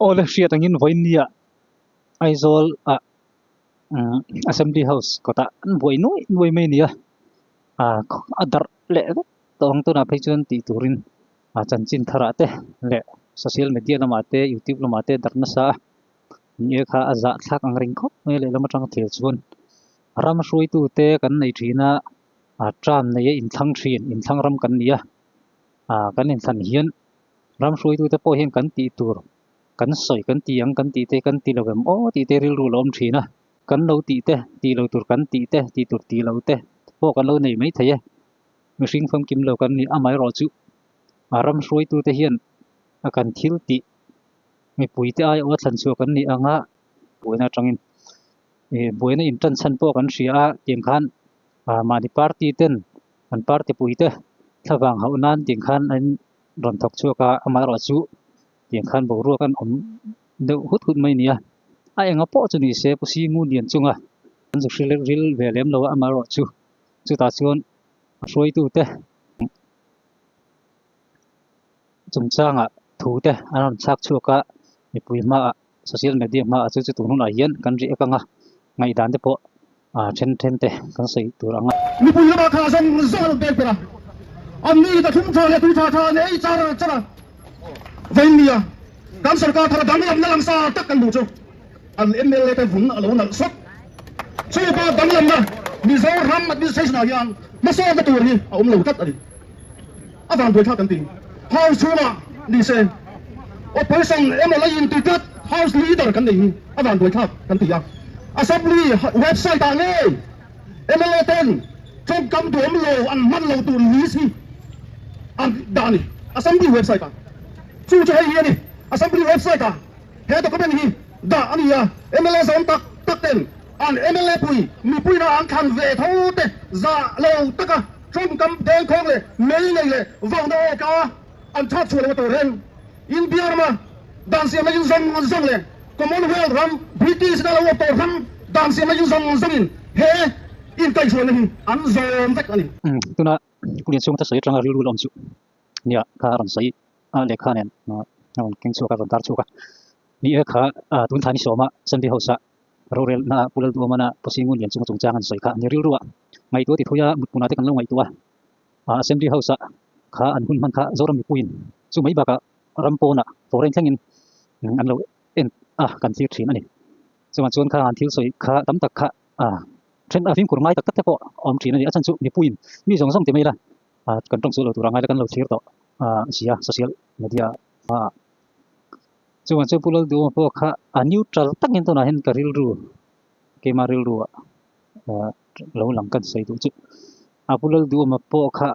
Awle hriat angin vawinia Aizawl ah Assembly House kawtah an buai nuai nuai mai a ni a, ah a darh leh vek tawh ang tunah phei chuan tih turin ah chanchin tharah te leh social media lamah te youtube lamah te darh nasa a ni e kha a zahthlak ang reng khawp mai a lehlam atanga thil chuan ram hruaitu te kan nei thin a ah term nei a inthlang thin inthlang ram kan ni a ah kan inthlan hian ram hruaitute pawh hian kan tih tur kan sawi kan ti ang kan tih te kan ti lo em aw tih te rilru a lo awm thin a kan lo tih te tih lo tur kan tih te tih tur tih lo te pawh kan lo nei mai thei e mihring famkim lo kan ni amaherawhchu a ram hruaitute hian a kan thil tih mipui te aiawh a thlan chhuah kan nih anga buaina atangin ih buaina in tan chhan pawh kan hria a tiang khan ah mahni party ten an party pui te thlavang hauh nan tiang khan an rawn thawk chhuak a amaherawhchu tiang khan boruak an awm deuh hut hut mai a ni a a enga pawh chu ni se pu Singu lian chunga an zu hrilh ril ve lem lo a amaherawhchu chutah chuan a hruaitute chungchangah thu te an rawn chhak chhuak a mipui hmaah social media hmaah chu chu tun hunah hian kan ri ek ang a ngaihdan te pawh ah then then te kan sawi tur ang a. Mipui lamah kha zawng zawng an rawn pek ber a, an ni ta thlum tha leh tui tha tha an ei char char a, vawiin nia kan sorkar thar danglamna lang sa tak kan hmuh chu an mla te vun a lo nalh sawt. Chu pawh danglamna Mizoram administration ah hian hmasawnna tur hi a awm lo tlat a ni. A van buaithlak kan ti. House chhungah ni se opposition emaw la inti tlat house leader kan nei hi a van buaithlak kan ti a. Assembly website ah ngei mla ten tawngkam duam lo an hman lo tur list hi an dah a ni assembly website ah. Chu chu hei hi a ni assembly website ah he document hi dah a ni a. Mla zawm tak tak ten an mla pui mipuina an thlan ve tho te zah lo taka Tawngkam dengkhawng leh mei nei leh vauna awka an chhak chhuah lo tur hian India rama dan siamna in zawng zawng leh Commonwealth ram British na lo awp tawh ram dan siamna in zawng zawngin he inkaihhruaina hi an zawm vek a ni. Tuna Kulian chhungte sawi atanga rilru la awm chu nia kha a rawn sawi a lehkha nen a rawn keng chhuak a rawn tar chhuak a ni e kha tun thla ni sawma Assembly House ah Rorelna Pu Lalduhawmana Pu Singun Lian chunga chungchang an sawi kha ni rilru a ngaihtuah ti thui a mut hmunah te kan lo ngaihtuah a Assembly House ah kha an hun hman kha Zoram mipuiin chu mai bakah ram pawnah foreign thlengin an lo en a kan thlir thin a ni. Chuvang chuan kha an thil sawi kha tam tak kha then a fimkhur ngai tak tak te pawh a awm thin a ni. A chhan chu mipuiin mi zawng zawng ti mai ila kan tawng chu lo tur a ngai la kan lo thlir tawh sia social media ah. Chuvang chuan Pu Lalduhawma pawh kha a neutral takin tunah hian ka rilru keimah rilru ah lo lang kan sawi duh chu a Pu Lalduhawma pawh kha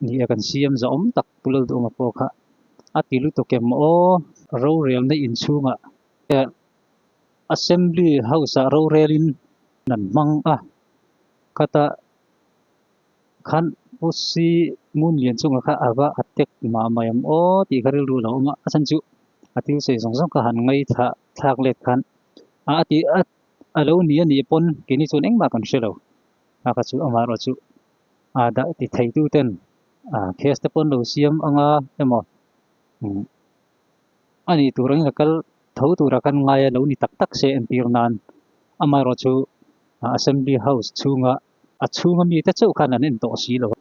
ni e kan siam zahawm tak Pu Lalduhawma pawh kha a ti lutuk em aw rorelna inchhungah Assembly House ah rorelin an hmang a khata khan Pu Si Ngun Lian chunga kha a va attack mah mai ang aw tih kha rilru a lo awm a, a chhan chu a thil sawi zawng zawng kha han ngaithla thlak let khan a a ti a a lo ni a nih pawn keini chuan engmah kan hre lo a kha chu amaherawh chu a dah ti thei tu ten a case te pawn lo siam anga emaw umm a nih tur angin a kal tho tura khan ngai a lo ni tak tak se entir nan amaherawh chu assembly house chhunga A chhunga mite chauh khan an en tawh si lo a,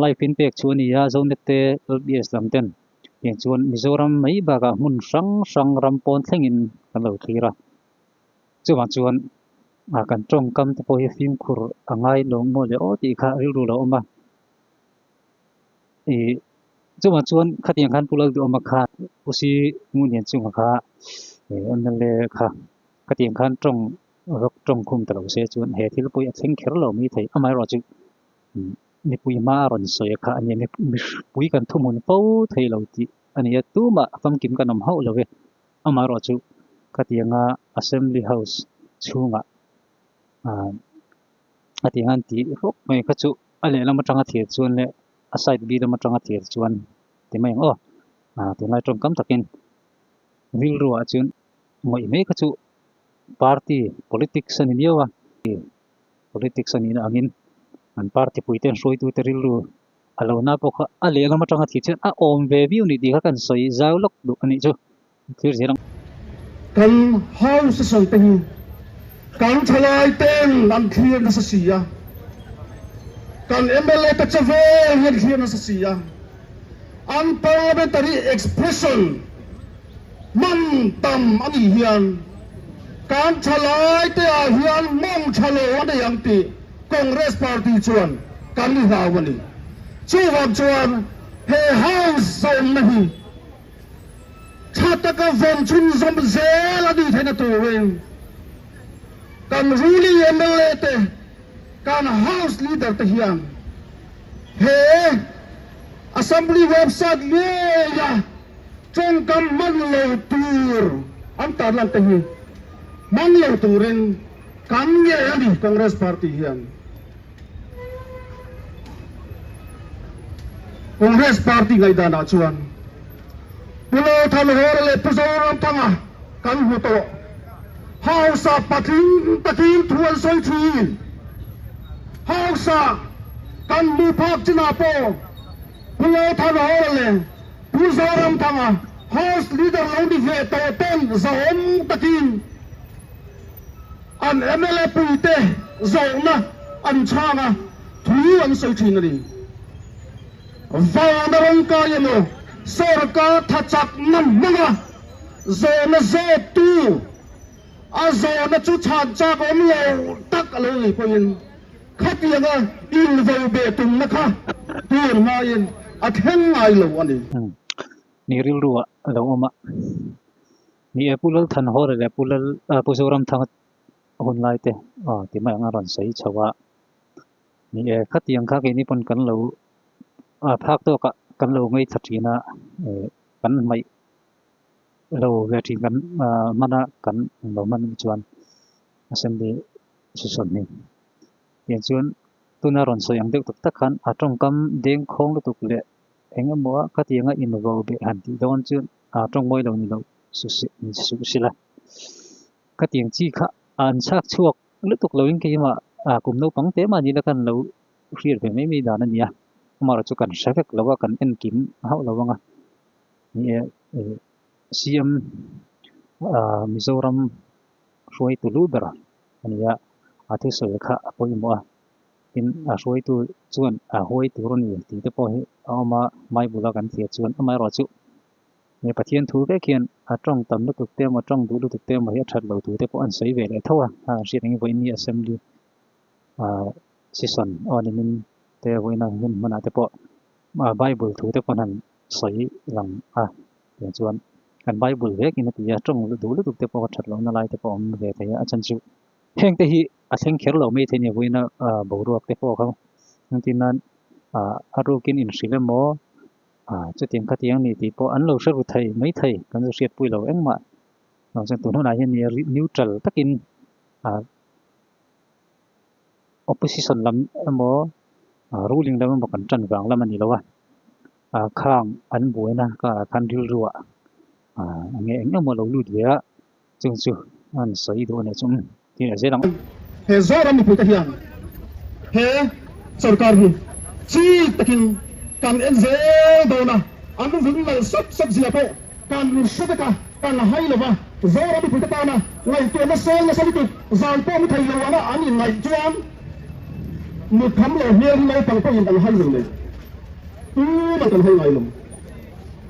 live in pek chu a ni a, Zonet te LBS lam ten tiang chuan Mizoram mai bakah hmun hrang hrang ram pawn thlengin kan lo thlir a, chuvang chuan kan tawngkam te pawh hi fimkhur a ngai lo maw le aw tih kha rilru lo awm a, ih chuvang chuan khatiang khan Pu Lalduhawma khan Pu Si Ngunlian chunga kha mla kha khatiang khan tawng Rawk tawng khum ta lo se chuan he thil pawh hi a thleng kher lo mai thei. Amaherawh chu mipui hma a rawn sawi kha a nia, mipui kan thuhmun fo thei lo tih a nia, tumah famkim kan awm hauh lo e. Amaherawh chu khatianga Assembly House chhungah khatianga an tih rawk mai kha chu a lehlam atanga thlir chuan leh a side B lam atanga thlir chuan ti mai ang aw. Tunlai tawngkam takin rilruah chuan ngawih mai kha chu party politics a ni miau a politics a nihna angin an party puite an hruaitute rilru a lo na bawk a a lehlam atanga thih chuan a awm ve viau a ni tih kha kan sawi zau lawk duh a nih chu thlir zel ang. Kan House session te hi kan thalai ten an thlir nasa si a, kan mla te che vel hi an thlir nasa si a, an parliamentary expression hman tam a nih hian kan thalai te ah hian mawng tha lo a nei ang tih Congress party chuan kan i hlau a ni. Chuvang chuan he House zawmna hi Tha taka vawn chhunzawm zel a nih theihna turin kan ruling mla te, kan House leader te hian he Assembly website ngeia tawngkam hman lo tur an tarlan te hi hmang lo turin kan ngei a ni Congress party hian. Congress party ngaihdanah chuan Pu Lothanhawra leh Pu Zoramthanga kan hmu tawh. Hausa patling takin thu an sawi thin. Hausa kan hmuh phak chinah pawh Pu Lothanhawra leh Pu Zoramthanga House Leader lo ni ve tawh ten zahawm takin An mla puite zawhna an chhang a, thu an sawi thin a ni. Vauna rawngkai emaw sorkar tha chakna hmanga zawhna zawttu, a zawhna chu chhan chak awm lo tak a lo ni pawhin khatianga invo beh tumna kha tur hmain a thleng ngai lo a ni. Ni rilru ah a lo awm a. Ni e, Pu Lalthanhawra leh Pu Lal Pu Zoramthanga hun lai te aw ti mai ang a rawn sawi chho a. Ni e, khatiang kha keini pawn kan lo phak tawk ah kan lo ngaithla thin a, kan hmaih lo ve thin kan hman a kan lo hman chuan assembly session hi. Tiang chuan tuna rawn sawi ang deuh tak tak khan a tawngkam deng khawng lutuk leh eng emaw a khatianga invo beh han tih dawn chu a tawng mawi lo ni lo suh sila. Khatiang chi kha an chhak chhuak lutuk loin keimah kum naupang te mahni la khan lo hriat ve mai mai dan a ni a, amaherawhchu kan hre vek lo a, kan enkim hauh lo ang a. Ni e, CM Mizoram hruaitu lu ber a ni a, a thusawi kha a pawimawh a. Tin, a hruaitu chuan a huai tur a ni tih te pawh hi a awm a, Bible a kan thlir chuan amaherawhchu he Pathian thu vek hian a tawng tam lutuk te emaw tawng duh lutuk te emaw hi a that lo tur te pawh an sawi ve leh tho a, a hriat engin vawiin assembly ah session aw nimin te vawiina hun hmanah te pawh Bible thu te pawh an han sawi lang a, tiang chuan kan Bible vekin a ti a, tawng duh lutuk te pawh a that lohna lai te pawh a awm ve thei a, a chhan chu Heng te hi a thleng kher lo mai thei nia vawiina boruak te pawh kha engtin nan a rukin inhrilh emaw chutiang khatiang ni tih pawh an lo hre ru thei mai thei kan lo hriatpui lo engmah chuan tun hunah hian neutral takin opposition lam emaw ruling lam emaw kan tan vang lam a ni lo a khang an buaina karah khan rilruah eng emaw lo lut ve a. Chung chu an sawi duh a nih chu tih leh zel ang. He Zoram mipuite hian he sorkar hi chik takin kan en zel dawn a, an vin nalh sawp sawp zia pawh kan hre vek a, kan hai lo va, Zoram mipuite tana ngaihtuahna sawi nasa lutuk zan pawh ni thei lo anga an inngaih chuan muttham lo hmel hi naupang pawhin an hai lo le, tumah kan hai ngai lo.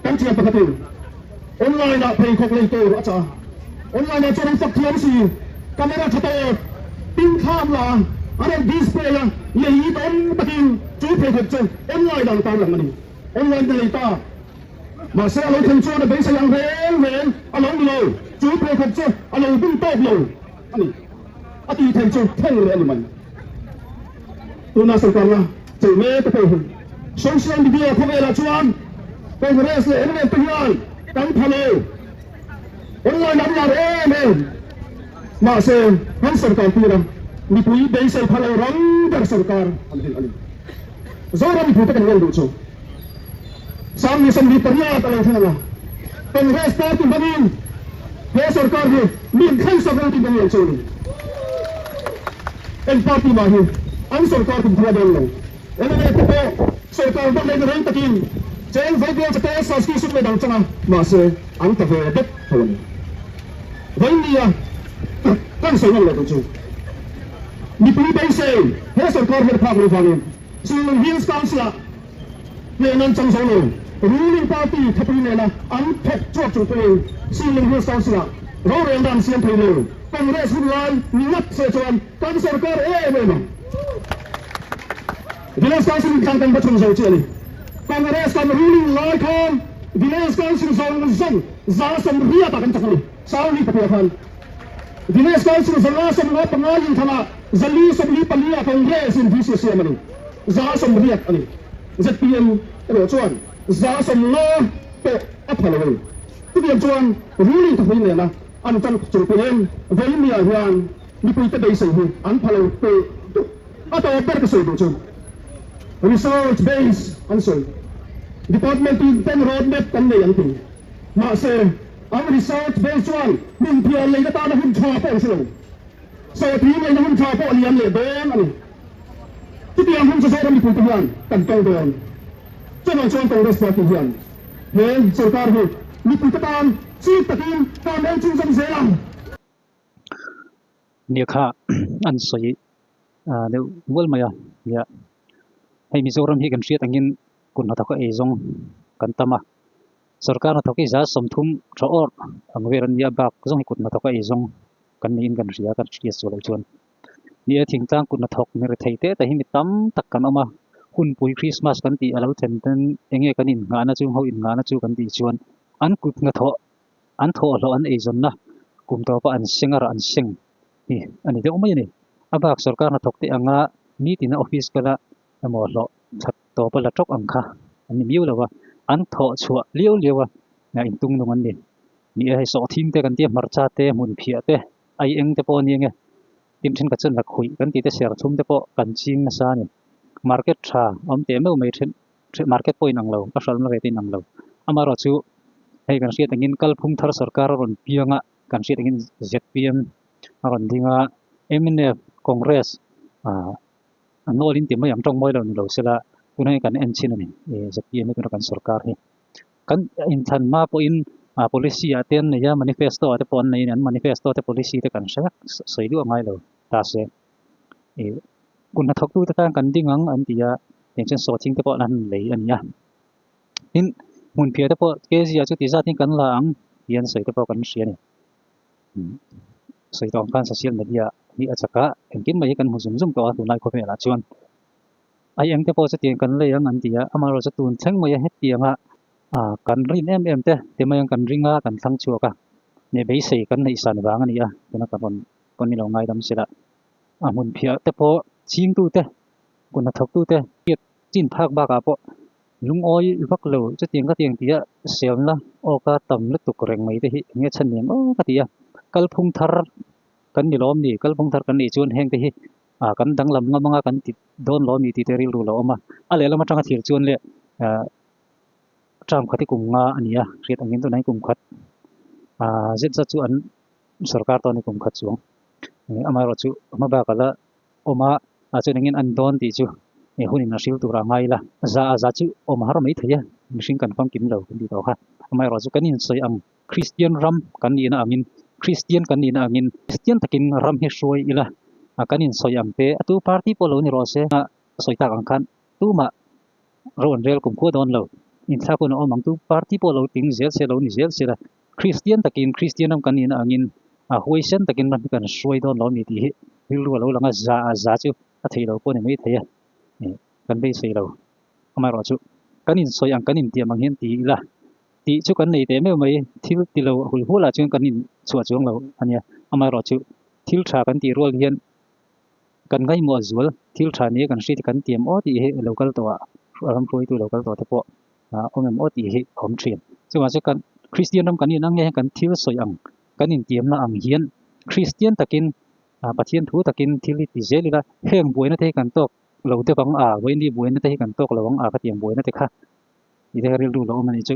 Kan thiam pakhatin online ah pheikhawk lei tur a chah a, online ah chuan an fak thiam si, camera tha tawk pin thla an la a, an rawn display a, lei it awm takin chu pheikhawk chu online ah an tar lang a ni. Online na lei ta mahse a lo thlen chuan a beisei ang reng reng a lo ni lo, chu pheikhawk chu a lo bun tawk lo a ni. A tih theih chu thleng leh a ni mai. Tuna sorkarna chei mek te pawh hi social media khawvelah chuan Congress leh mnf te hian kan pha lo. Online an lar em em. Mahse kan sorkar tura mipui beisei pha lo ram ber sorkar an hrilh a ni. Zoram mipui te kan ngen duh chu Sang 28 a lo thleng ang a, Congress party hmangin he sorkar hi min thleng sak reng tih kan ngen chu a ni. Eng party mah hi an sorkar kum thua dawn lo. Mla te pawh sorkar hman lehna reng takin cheng vawibual chate Saski sum leh dang chang a, mahse an ta ve vek tho a ni. Vawinia kan sawi ngam lo tur chu mipui beisei he sorkar hian phak lo vangin Shillong Hills Council-ah hnehna an chang zo lo. Ruling party thapui nena an thawk chuak chung pawhin Shillong Hills Council-ah rorelna an siam thei lo. Congress hun lai ngat se chuan kan sorkar em em ang. Village Council in thlang kan va chhun zo chiah a ni. Congress kan ruling lai khan Village Council zawng zawng 180 ah kan chak a ni. Sauri pathum ah khan Village Council 155 inthlan ah 444 ah Congress in VC a siam a ni. 180 a ni. Zpm erawh chuan 150 pawh a pha lo a ni. Chutiang chuan ruling thapui nena an tan chung pawhin vawiin hian mipuite beisei hi an pha lo teh duh. A tawp ber ka sawi duh chu research base an sawi. Department tin ten road map kan nei an ti. Mahse, an research base chuan hmun phiar leina tana hun tha pawh an hre lo. Sawhthing leina hun tha pawh a liam leh dawn a ni. Chutiang hun chu Zoram mipuite hian kan tawng dawn. Chuvang chuan Congress party hian he sorkar hi mipuite tan chik takin kan en chhunzawm zel ang. Nia kha an sawi deuh mual mai a nia hei Mizoram hi kan hriat angin kut hnathawk a eizawng kan tam a sorkar hnathawk hi 30 tha awrh ang vel an nia bak zawng hi kut hnathawk a eizawng kan niin kan hria kan hriat sual loh chuan nia thingtlang kut hnathawk mi rethei te te hi mi tam tak kan awm a hunpui Christmas kan tih a lo thlen ten enge kan innghahna chu ho innghahna chu kan tih chuan an kut hnathawh an thawhhlawh an eizawnna kum tawpa an seng a rah an seng hi a ni deuh mai a ni. A bak sorkar hnathawk te anga nitina office kala emaw hlawh that tawpa la tawk ang kha an ni miau lo a, an thawh chhuah liau liau a intung nung an ni. Ni e hei sawhthing te kan tia hmarcha te hmun phiah te ai eng te pawh a ni ange tin thenkhat chuan lakhuih kan tih te serthum te pawh kan ching nasa a ni. Market tha awm teh meuh mai then market pawh inang lo a hralhna rate a inang lo. Amaherawhchu hei kan hriat angin kalphung thar sorkar a rawn piang a, kan hriat angin zpm a rawn ding a, mnf, Congress ah an nawl in ti mai ang tawng mawi lo ni lo sela tunah hian kan en chhin a ni zpm hi tuna kan sorkar hi. Kan inthlan hma pawhin ah policy ah te an nei a, manifesto ah te pawh an nei a ni, an manifesto te policy te kan hre vek sawi duah ngai lo ta se. Ih kut hnathawktute tan kan ding ang an ti a tiang chuan sawhthing te pawh an han lei a ni a tin hmun phiah te pawh kg ah chuti zat in kan la ang tih an sawi te pawh kan hria a ni sawi tawh ang khan social media hi a chak a engkim mai hi kan hmu zum zum tawh a tunlai khawvel ah chuan ai eng te pawh chutiang kan lei ang an ti a amaherawhchu tun thleng mai a hetiang a ah kan rin em em te ti mai ang kan ring a kan thlang chhuak a nih beisei kan neih san vang a ni a tuna kan rawn pawn ni lo ngaidam sela a hmun phiah te pawh chingtu te kut hnathawk tu te hriat chin phak bakah pawh lungawi vak lo chutiang ka tiang tih a selna awka tam lutuk reng mai te hi eng nge chhan niang aw ka ti a kalphung thar kan ni lawm ni kalphung thar kan nih chuan heng te hi ah kan danglam ngam anga kan ti dawn lawm ni tih te rilru lo awm a a lehlam atanga thlir chuan leh ah term khat hi kum nga a ni a hriat angin tunah hian kum khat ah zet zat chu an sorkar tawh a ni kum khat chuang amaherawh chu hma bak ala awm a ah chuan engin an dawn tih chu eh hunin a hril tur a ngai ila za a za chu awm har mai thei a mihring kan famkim lo kan tih tawh kha amaherawh chu kan insawi ang Kristian ram kan nihna angin Kristian kan nihna angin Kristian takin ram hi hruai ila ah kan insawi ang te a tu party pawh lo ni rawh se a sawi tak ang khan tumah ro an rel kumkhua dawn lo inthlak hun a awm ang tu party pawh lo ting zel se lo ni zel se la Kristian takin Kristian ram kan nihna angin a huaisen takin ram hi kan hruai dawn lo a ni tih hi rilru a lo lang a, za a za chu a theih loh pawh a ni mai thei a, ih kan beisei lo. Amaherawh chu kan insawi ang kan intiam ang hian ti ila tih chu kan nei teh meuh mai, thil ti lo hul hual ah chuan kan inchhuah chuang lo a nia. Amaherawh chu thil tha kan tih rual hian kan ngaihmawh zual thil tha nia kan hriat hi kan tiam aw tih hi lo kal tawh ah ram hruaitu lo kal tawh te pawh ah awm em aw tih hi a awm thin. Chuvang chu kan Kristian ram kan inang nge hian kan thil sawi ang kan intiamna ang hian Kristian takin ah Pathian thu takin thil hi ti zel ila heng buaina te hi kan tawk lo deuh ang a vawiin buaina te hi kan tawk lo ang a khatiang buaina te kha tih te kha rilru lo awm a nih chu.